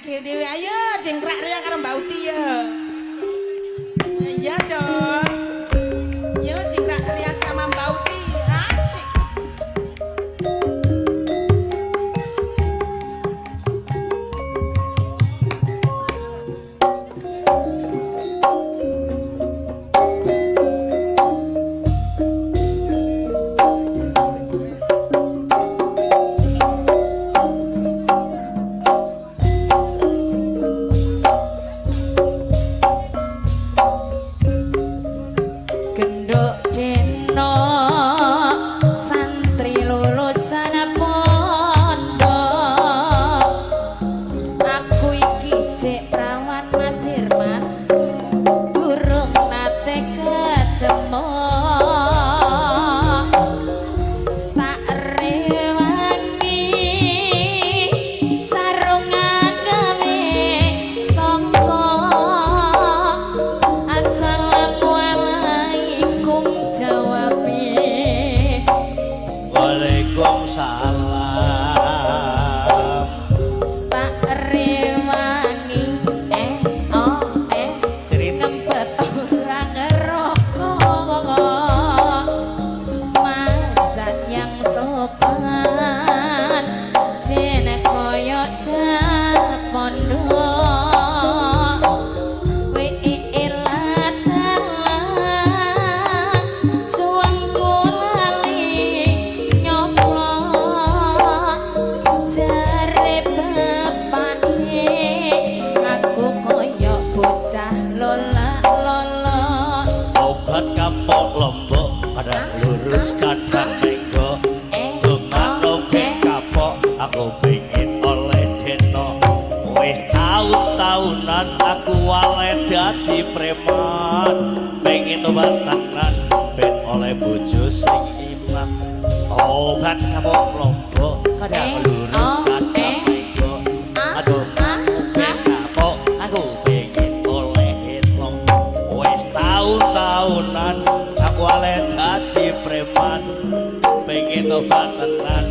Dhewe ayo jengkrak ria karo Mbak Uti ya. Iya dong. Yo jengkrak ria sama Mbak Uti. Asik. Genduk deno santri lulusan pondok, aku iki jek prawan Mas Irman, durung nate ketemu. Tak rewangi sarungan gawe sangka. Assalamualaikum jawabe. Waalaikumsalam. Tak rewangi eh oh eh ngempet ora ngerokok, mazat yang sopan jene koyo pondok. We elatalang suwangku lali nyoplok, jare bapake aku koyo bocah lola-lolo. Obat kapok lombok, kadang lurus kadang menggok. Eh, Dongakno oh, ben eh. kapok, aku pengen oleh deno. Wis taun-taunan aku wale dadi preman, pengen tobat tenan ben oleh bojo sing iman. Obat kapok lombok, kadang Eh, lurus oh, kadang eh. menggok. Ah, Aduh, ah, ben ah. kapok, aku pengen oleh deno. Wis taun-taunan aku wale dadi preman, pengen tobat tenan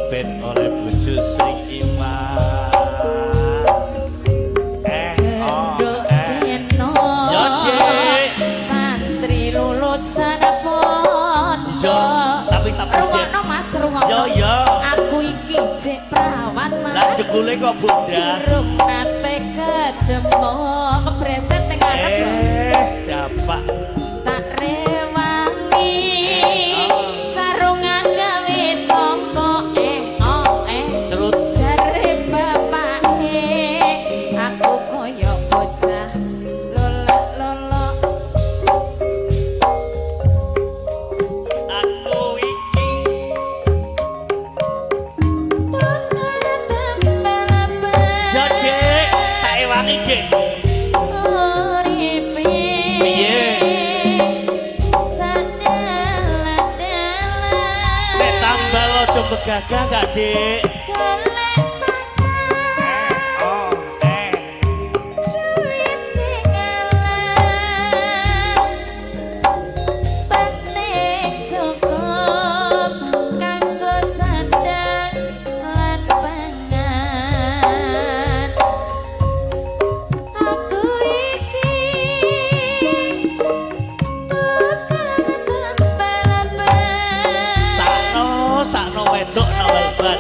ben oleh bojo sing iman. Eh, oh, Genduk eh. deno Yo, Dik. santri lulusan pondok. Yo, tapi tak pujen. Rungokno Mas, rungokno. Yo, yo. Aku iki jek prawan Lah Mas, jebule kok bunda. durung nate ketemu, kebreset ning ngarep lho. Eh, dapak. Tak rewangi sarungan gawe sangka eh oh eh. Terus Jare bapake aku koyo bocah lola-lolo. Aku iki Yo, Dik, tak ewangi, Dik. Uripe Piye? Sadala-dala. Nek tambal aja begagah gak, Dik? Golek Eh, oh, eh. duit sing alah, penting cukup kanggo sandang lan pangan. Aku iki tukang tambal ban. Sakno, sakno wedok nambal ban.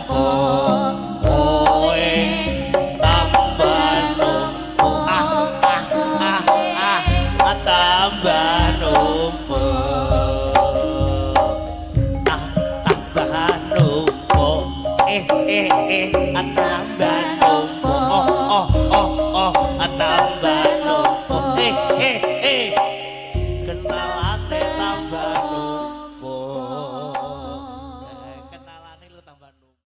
numpuk. Kowe tambah numpuk. Ah ah ah ah, ah, tambah numpuk. Ah, tambah numpuk. Eh eh eh, ah, tambah numpuk. Oh oh oh oh, ah, tambah.